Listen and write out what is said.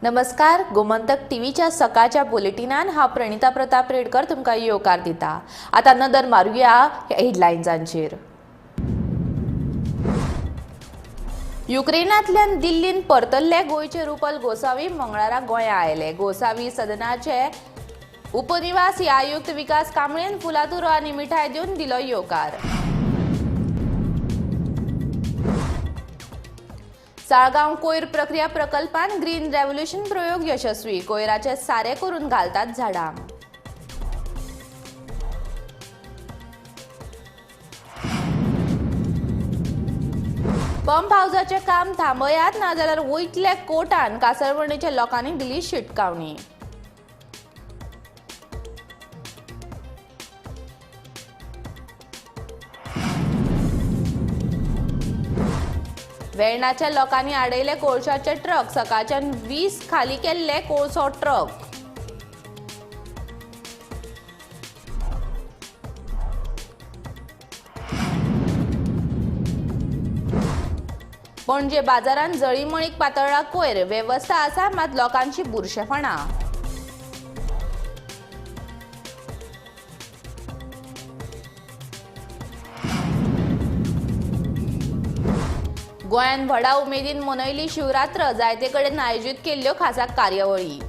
नमस्कार, गोमंतक टीव्हीच्या सकाळच्या बुलेटिनान हांव प्रणिता प्रताप रेडकर तुमकां येवकार दिता. आतां नदर मारुया हेडलायन्सांचेर. युक्रेनांतल्यान दिल्लीन परतल्ले गोंयचे रुपल गोसावी मंगळारा गोंया आयले. गोसावी सदनाचे उपनिवासी आयुक्त विकास कांबळेन फुलातुरो आनी मिठाय दिवन दिलो येवकार. साळगांव कोयर प्रक्रिया प्रकल्पान ग्रीन रेव्होल्युशन प्रयोग यशस्वी. कोयराचे सारे करून घालतात झाडां. पंप हावजाचे काम थांबयात ना जाल्यार वयतल्या कोर्टान कासरवर्णीच्या लोकांनी दिली शिटकावणी. वेर्णाच्या लोकांनी आडयले कोळशाचे ट्रक. सकाळच्यान 20 खाली केल्ले कोळसो ट्रक. पणजे बाजारांत जळीमळीक पातळ्ळा कोयर. वेवस्था आसा मात लोकांची बुरशेपणां. गोंयांत व्हडा उमेदीन मनयली शिवरात्र. जायते कडेन आयोजीत केल्ल्यो खासा कार्यावळी.